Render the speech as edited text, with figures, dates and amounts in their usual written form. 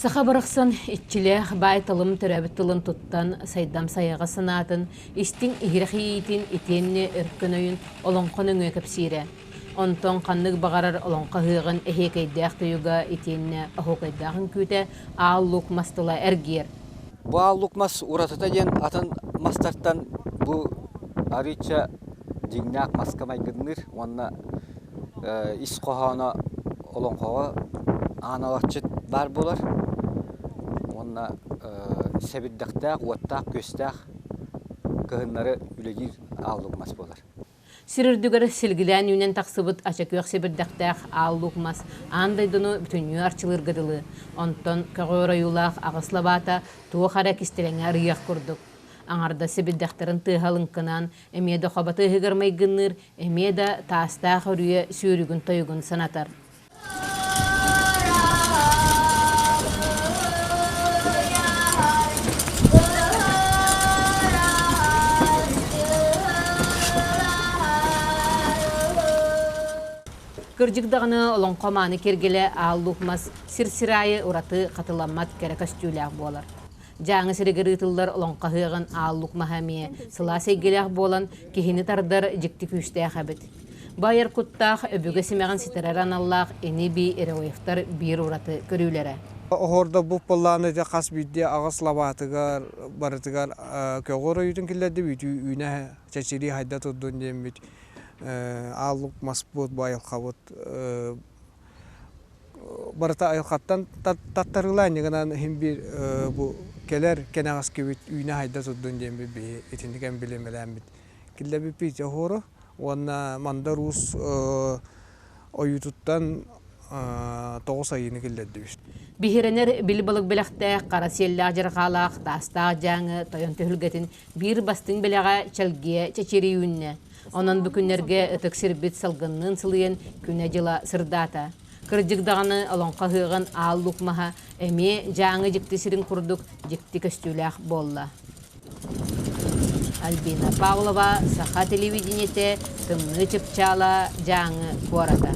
Саха барахсан иччилээх баай талым төрөөбүт тылын туттан, сайдам сайаҕа санаатын, истиҥ иһирэх иэйиитин итиэннэ өркөн өйүн олоҥхо нөҥүө кэпсиирэ. Онтон ханнык баҕарар олоҥхо ыһыаҕын эһиэкэйдээх тойуга итиэннэ оһуокайдаах үҥкүүтэ Аал Луук мас тыла эргийэр. Бу Аал Луук мас уратыта диэн атын мастартан бу арыычча дьиҥнээх маска майгынныыр уонна ис хоһооно олоҥхоҕо ааналарчыт баар буолар уонна сэбирдэхтээх, уоттаах-күөстээх кыһыннары үлэлиир Аал Луук мас буолар. Сир үрдүгэр силгилээн үүнэн тахсыбыт ача күөх сэбирдэхтээх Аал Луук мас аан дойдуну бүтүннүү арчылыырга дылы. Онтон көҕүөр ойуулаах аҕыс лабаата туох эрэ кистэлэҥи арыйыах курдук. Аҥардас сэбирдэхтэрин тыаһа лыҥкынаан эмиэ да хобо тыаһыгар майгынныыр, эмиэ да таастаах үрүйэ сүүрүгүн тойугун санатар. Кырдьык даҕаны олоҥхо мааны киэргэлэ Аал Луук мас сир-сир аайы ураты хатыламмат кэрэ көстүүлээх буолар. Дьааҥы сиригэр ыытыллар олоҥхо ыһыаҕын Аал Луук маһа эмиэ сылаас эйгэлээх буолан киһини тардар дьикти күүстээх эбит. Бу айар куттаах өбүгэ симэҕин ситэрэр аналлаах ини-бии Ероевтар биир ураты көрүүлэрэ. Оһуордорбут буоллаҕына ити хас биирдии аҕыс лабаатыгар барытыгар көҕүөр ойуутун киллэрдибит үүнэ чэчирии хайда турдун диэммит Аал Луук маспыт бу айылҕабыт барыта айылҕаттан таттарыылаан инньэ гынан иһин биир бу кэлэр кэнэҕэскибит үүнэ-хайда турдун диэммит биһи итинник эмблемэлээммит киллэрбиппит оһуору уонна Мандар Уус ойуутуттан тоҕус айыыны киллэрдибит. Биһирэнэр били балык бэлэхтээх, хара сиэллээх дьарҕаалаах, таастаах дьааҥы тойон түһүлгэтин биир бастыҥ бэлэҕэ чэлгиэ чэчирии үүннэ. Онон бу күннэргэ ытык сирбит салгынныын сылыйан күнэ-дьыла сырдаата. Кырдьык даҕаны олоҥхо ыһыаҕын Аал Луук маһа эмиэ Дьааҥы дьикти сирин курдук дьикти көстүүлээх буолла. Альбина Павлова, Саха телевидениетэ, Тымныы Чыпчаала, Дьааҥы куората.